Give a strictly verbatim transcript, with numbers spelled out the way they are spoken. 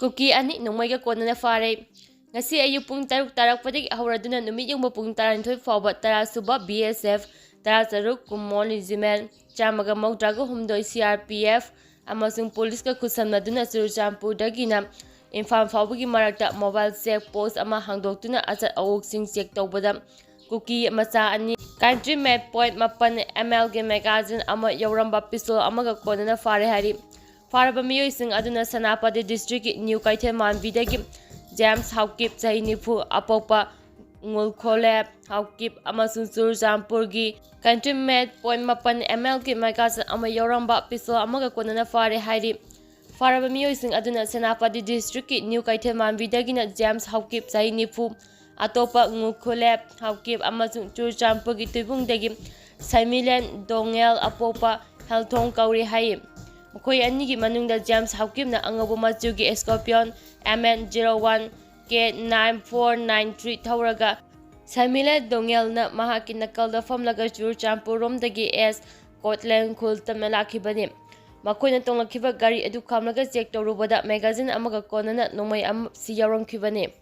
ꯀꯨꯀꯤ ꯑꯅꯤ ꯅꯣꯡꯃꯩꯒ ꯀꯣꯟꯅꯅ ꯐꯥꯔꯦ꯫ ꯉꯁꯤ ꯑꯌꯨꯛ ꯄꯨꯡ ꯇꯔꯨꯛ ꯇꯥꯔꯛꯄꯗꯒꯤ ꯍꯧꯔꯗꯨꯅ ꯅꯨꯃꯤꯠ ꯌꯨꯡꯕ ꯄꯨꯡ ꯇꯔꯥꯅꯤꯊꯣꯏ ꯐꯥꯎꯕ ꯇꯔꯥ ꯁꯨꯕ B S F ꯇꯔꯥ ꯇꯔꯨꯛ Kumon Regiment ꯆꯥꯝꯃꯒ ꯃꯧꯗ꯭ꯔꯥꯒ ꯍꯨꯝꯗꯣꯏ C R P F ꯑꯃꯁꯨꯡ ꯄꯨꯂꯤꯁꯀ ꯈꯨꯠꯁꯝꯅꯗꯨꯅ ꯆꯨꯔꯆꯥꯟꯄꯨꯔꯗꯒꯤꯅ ꯏꯝꯐꯥꯜ ꯐꯥꯎꯕꯒꯤ ꯃꯔꯛꯇ mobile check post ꯑꯃ ꯍꯥꯡꯗꯣꯛꯇꯨꯅ ꯑꯆꯠ ꯑꯋꯣꯛꯁꯤꯡ check ꯇꯧꯕꯗ ꯀꯨꯀꯤ ꯃꯆꯥ ꯑꯅꯤ, country made point ꯃꯥꯄꯟ, M L ꯒꯤ magazine ꯑꯃ ꯌꯥꯎꯔꯝꯕ pistol ꯑꯃꯒ ꯀꯣꯟꯅꯅ ꯐꯥꯔꯦ ꯍꯥꯏꯔꯤ꯫ ꯐꯥꯔꯕ ꯃꯤꯑꯣꯏꯁꯤꯡ ꯑꯗꯨꯅ ꯁꯦꯅꯥꯄꯇꯤ district ꯀꯤ ꯅ꯭ꯌꯨ ꯀꯩꯊꯦꯜ ꯃꯥꯟꯕꯤꯗꯒꯤ ꯖꯦꯝꯁ ꯍꯥꯎꯀꯤꯞ, ꯆꯍꯤ ꯅꯤꯐꯨ, ꯑꯄꯣꯛꯄ ꯉꯨꯜꯈꯣꯂꯦ ꯍꯥꯎꯀꯤꯞ, ꯑꯃꯁꯨꯡ ꯆꯨꯔꯆꯥꯟꯄꯨꯔꯒꯤ country made point ꯃꯥꯄꯟ M L ꯒꯤ magazine ꯑꯃ ꯌꯥꯎꯔꯝꯕ pistol ꯑꯃꯒ ꯀꯣꯟꯅꯅ ꯐꯥꯔꯦ ꯍꯥꯏꯔꯤ꯫ ꯐꯥꯔꯕ ꯃꯤꯑꯣꯏꯁꯤꯡ ꯑꯗꯨꯅ ꯁꯦꯅꯥꯄꯇꯤ district ꯀꯤ ꯅ꯭ꯌꯨ ꯀꯩꯊꯦꯜ ꯃꯥꯟꯕꯤꯗꯒꯤꯅ ꯖꯦꯝꯁ ꯍꯥꯎꯀꯤꯞ, ꯆꯍꯤ ꯅꯤꯐꯨ, ꯑꯇꯣꯞꯄ ꯉꯨꯈꯨꯂꯦꯞ ꯍꯥꯎꯀꯤꯞ ꯑꯃꯁꯨꯡ ꯆꯨꯔꯆꯥꯟꯄꯨꯔꯒꯤ ꯇꯨꯏꯕꯨꯡꯗꯒꯤ ꯁꯥꯏꯃꯤꯂꯦꯟ ꯗꯣꯉꯦꯜ, ꯑꯄꯣꯛꯄ ꯍꯦꯜꯊꯣꯡ ꯀꯧꯔꯤ ꯍꯥꯏ꯫ ꯃꯈꯣꯏ ꯑꯅꯤꯒꯤ ꯃꯅꯨꯡꯗ ꯖꯦꯝꯁ ꯍꯥꯎꯀꯤꯞꯅ ꯑꯉꯧꯕ ꯃꯆꯨꯒꯤ Scorpion M N zero one K nine four nine three ꯊꯧꯔꯒ, ꯁꯥꯏꯃꯤꯂꯦꯟ ꯗꯣꯉꯦꯜꯅ ꯃꯍꯥꯛꯀꯤ ꯅꯥꯀꯜꯗ ꯐꯝꯂꯒ ꯆꯨꯔꯆꯥꯟꯄꯨꯔꯔꯣꯝꯗꯒꯤ ꯑꯦꯁ ꯀꯣꯠꯂꯦꯟ ꯈꯨꯜ ꯇꯝꯅ ꯂꯥꯛꯈꯤꯕꯅꯤ꯫ ꯃꯈꯣꯏꯅ ꯇꯣꯡꯂꯛꯈꯤꯕ ꯒꯥꯔꯤ ꯑꯗꯨ ꯈꯥꯝꯂꯒ check ꯇꯧꯔꯨꯕꯗ magazine ꯑꯃꯒ ꯀꯣꯟꯅꯅ ꯅꯣꯡꯃꯩ ꯑꯃ ꯁꯤ ꯌꯥꯎꯔꯝꯈꯤꯕꯅꯤ꯫